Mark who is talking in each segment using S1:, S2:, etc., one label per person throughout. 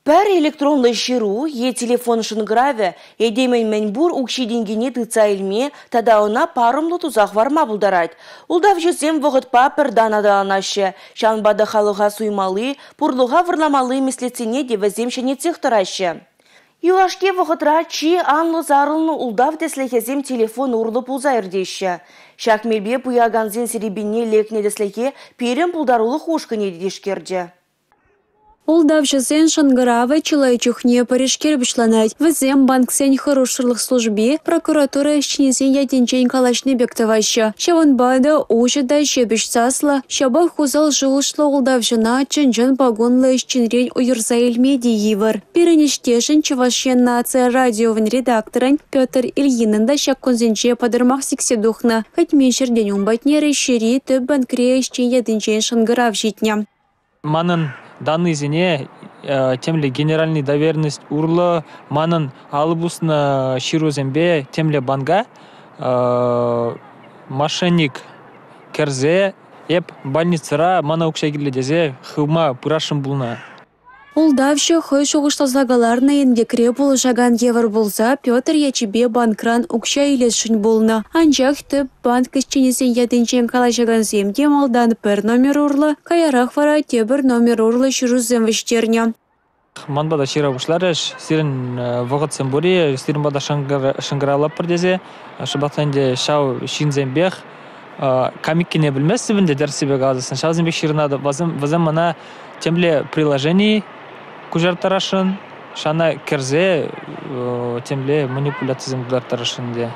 S1: Пӗр электронлӑ ҫыру е телефон шӑнкӑравӗ этемӗн мӗнпур укҫи-тенкине тытса илме тата ӑна парӑмлӑ туса хӑварма пултарать. Ултавҫӑсем вӑхӑтпа пӗр тан аталанаҫҫӗ. Ҫавӑнпа та халӑха суймалли, пурлӑха вӑрламалли меслетсене те вӗсем ҫӗнетсех тӑраҫҫӗ. Юлашки вӑхӑтра чи анлӑ сарӑлнӑ ултав тӗслӗхӗсем телефон урлӑ пулса иртеҫҫӗ. Ҫак мелпе пуякансен серепине лекнӗ тӗслӗхе пирӗн пултарулӑх ушкӑнӗ те тишкерчӗ.
S2: Ултавҫӑсен шӑнкӑравӗ чылай чухне пӗрешкел пуҫланать. Вӗсем банксен хӑрушсӑрлӑх служби, прокуратура ӗҫченӗсен ятӗнчен калаҫнӑ пек тӑваҫҫӗ. Ҫавӑнпа та уҫӑ та ҫепӗҫ саслӑ, ҫапах усал шухӑшлӑ ултавҫӑна чӑн-чӑн пакунлӑ ӗҫченрен уйӑрса илме те йывӑр. Пирӗн ӗҫтешӗн, Чӑваш Ен наци радиовӗн редакторӗн Петр Ильинӑн та ҫак кунсенче пӑтӑрмах сиксе тухнӑ. Кӗтмен ҫӗртен ун патне Раҫҫейри тӗп банкри ӗҫчен ятӗнчен шӑнкӑрав ҫитнӗ.
S3: Манӑн данныйсене темле генеральный доверенность урлӑ манӑн алӑ пуснӑ ҫырусемпе темле банка мошенник кӗрсе эп больницӑра мана укҫа кирлӗ тесе хывма пырасшӑн пулнӑ.
S2: Ултавҫӑ хӑй шухӑшласа кӑларнӑ инкекре пулӑшакан евӗр пулса Петр ячӗпе банкран укҫа илесшӗн пулнӑ. Анчах тӗп банк ӗҫченӗсен ятӗнчен калаҫакансем те малтан пӗр номер урлӑ, каярах вара тепӗр номер урлӑ ҫырусем вӗҫтернӗ.
S3: Ман пата ҫыра пуҫларӗҫ, сирӗн вӑхӑтсем пур-и, сирӗн пата шӑнкӑравлатпӑр тесе. Шӑпах та ӗнтӗ ҫав ҫынсемпех кам иккенне пӗлместӗп ӗнтӗ тӗрӗссипе каласан, ҫавсемпех ҫырӑнатӑп. Вӗсем мана темле приложени куҫарттарасшӑн, ҫавна кӗрсе темле манипуляцисем тутарттарасшӑн ӗнтӗ.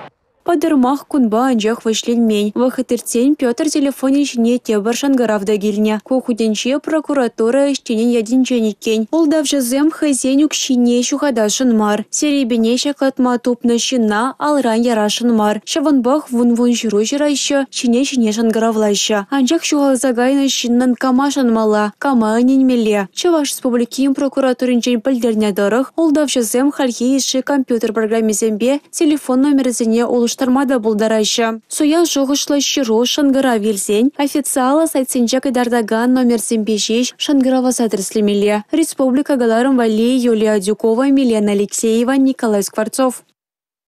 S2: Пӑтӑрмах кунпа анчах вӗҫленмен. Вӑхӑт иртсен Петр телефонӗ ҫине тепӗр шӑнкӑрав та килнӗ. Ку хутӗнче прокуратура ӗҫченӗн ятӗнчен иккен. Ултавҫӑсем хӑйсен укҫине ҫухатасшӑн мар, серепене ҫаклатма тупнӑ ҫынна алран ярасшӑн мар. Ҫавӑнпах вун-вун ҫыру ҫыраҫҫӗ, ҫине-ҫине шӑнкӑравлаҫҫӗ. Анчах ҫухалса кайнӑ ҫыннӑн кама шанмалла, кама ӗненмелле? Чӑваш Республикин прокуратуринчен пӗлтернӗ тӑрӑх, ултавҫӑсем хальхи йышши компьютер программисемпе телефон номерӗсене улӑштарма та пултараҫҫӗ. Суя шухӑшлӑ ҫыру шӑнкӑрав илсен официаллӑ сайтсенче кӑтартакан номерсемпе ҫеҫ шӑнкӑравласа тӗрӗслемелле. Республика кӑларӑм валли Юлия Адюкова, Милена Алексеева, Николай Скворцов.